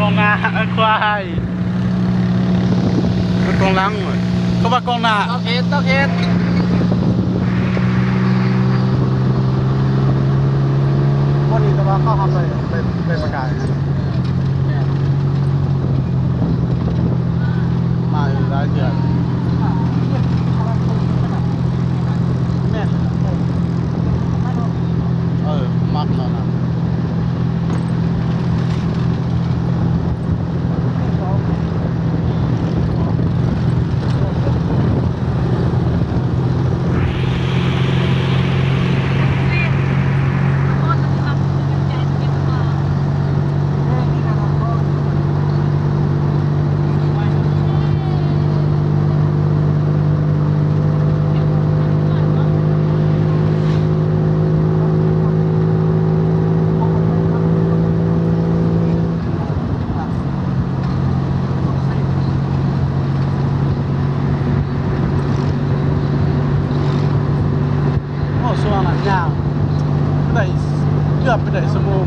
ກ້ອງໜ້າ ຄວາຍ ມັນກ້ອງຫຼັງເວີ້ຍ ເຂົາວ່າກ້ອງໜ້າ ຕອກເຮັດ ຕອກເຮັດ ບໍ່ດີ ແຕ່ວ່າເຂົາຮັບໄດ້ ໄດ້ ໄດ້ປະກາດ ແມ່ນ ມາຫຼາຍເທື່ອ ແມ່ນ ເອີ ມັກແນວນັ້ນ. ໂອ້ ຊ່ວງນັ້ນຍາວ ໄດ້ ເກືອບໄປໄດ້ຊົ່ວໂມງ.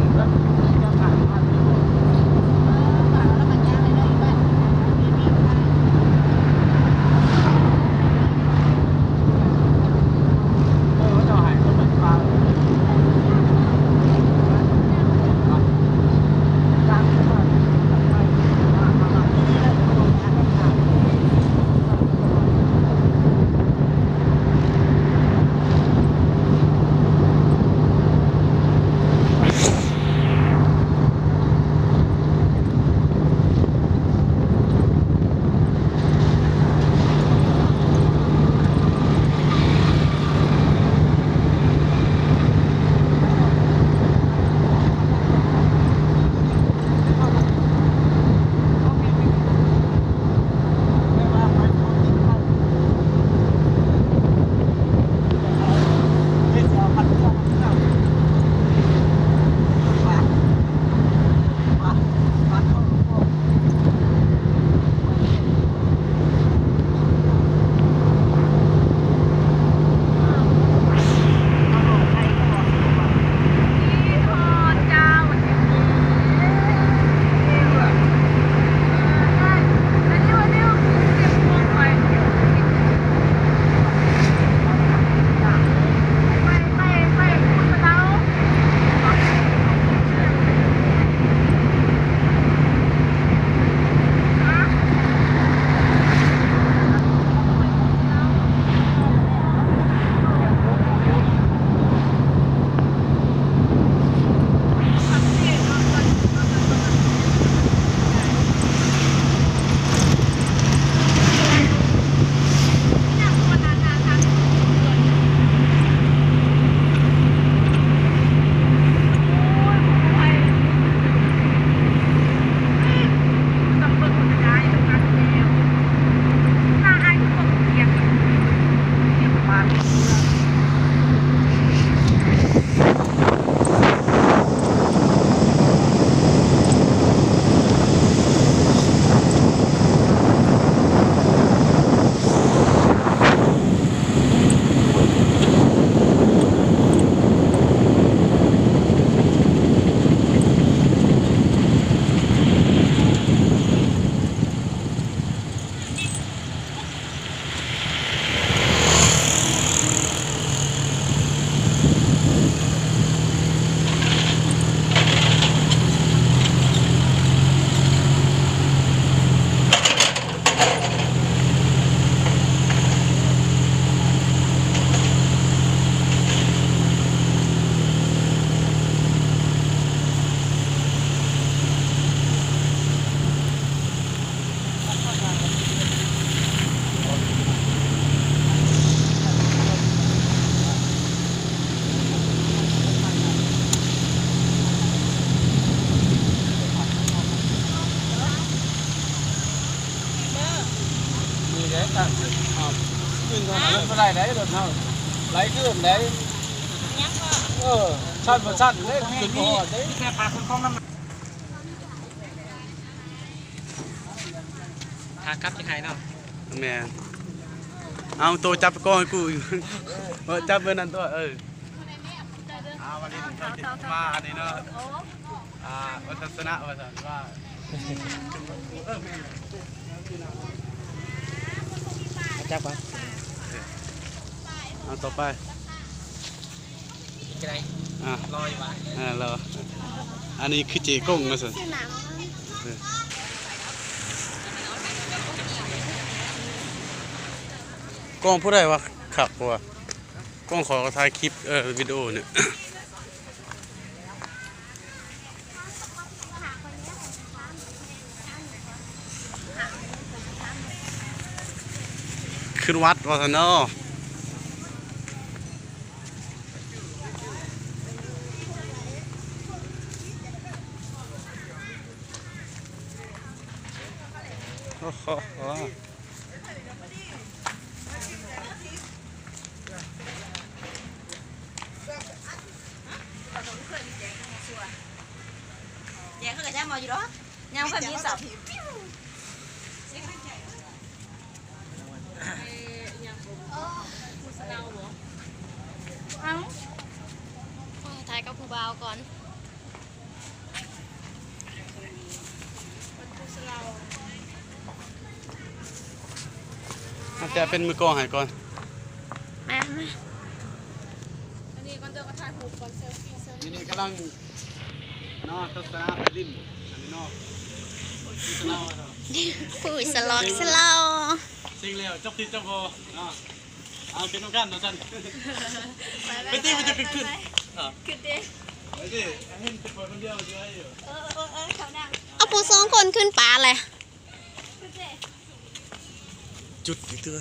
ນີ້ແຫຼະ ຕັດ ເອົາ ຂຶ້ນເທົ່ານັ້ນ ມັນບໍ່ໄດ້ໄດ໋ ລົດເຮົາ ໄຫຼຂຶ້ນໄດ໋ ຍັງກໍ ເອີ ຊັ້ນບໍ່ຊັ້ນເດ້ ຂຶ້ນບໍ່ຮອດເດ້ ມີແຕ່ພາຂຶ້ນຂອງນຳ ຂາກັບຊິໃຫ້ເນາະ ແມ່ນ ເອົາ ໂຕຈັບກ້ອງໃຫ້ກູ ເອີ ຈັບເບີນັ້ນຕົວະ ເອີ ອ່າ ວັນນີ້ເຮົາຈະມາອັນນີ້ເນາະ ອ່າ ວັດທັດສະນະວ່າຊັ້ນວ່າ ຈັບກ່ອນ ເອົາຕໍ່ໄປ ຈັ່ງໃດ ອ່າ ລໍຢູ່ຫວາ ອ່າ ລໍ ອັນນີ້ຄືເຈກົງວ່າຊັ້ນ ກ້ອງຜູ້ໃດວະ ຄັກບໍ່ວະ ກ້ອງຂ້ອຍກໍຖ່າຍຄລິບ ເອີ ວິດີໂອນີ້ ຂຶ້ນວັດວ່າຊັ້ນເນາະ ໂອ້ໂຫ. ແຈກເຂົາກໍຈະເອົາຢູ່ດອກ ຍັງບໍ່ທັນມີສັບ ເອົ້າ ຖ່າຍກັບຜູ້ບ່າວກ່ອນ. ອາດຈະເປັນມືກ້ອງໃຫ້ກ່ອນ ມາ ມາ ອັນນີ້ກ່ອນ ເຈົ້າກໍຖ່າຍຮູບກ່ອນ ເຊລຟີ ເຊລຟີ ນີ້ກຳລັງເນາະ ທັດສະນະໄປຫຼິ້ນ ອັນນີ້ເນາະ ຜູ້ສະເລາ ຜູ້ສະຫຼອກສະເລາ ເສັງແລ້ວ ຈັກຕິດຈັກບໍ່ເນາະ. ເອົາ ຂຶ້ນນຳກັນວ່າຊັ້ນ ໄປ ໄປ ໄປຕິ ໄປຕິ ຂຶ້ນ ຂຶ້ນຕິ ໄປຕິ ເຫັນແຕ່ຂ້ອຍຄົນດຽວເຊື່ອຢູ່ ເອີ ເອີ ເອີ ເຂົານັ່ງ ເອົາຜູ້ສອງຄົນຂຶ້ນປາແຫຼະ ຂຶ້ນຕິ ຈຸດອີກເທື່ອ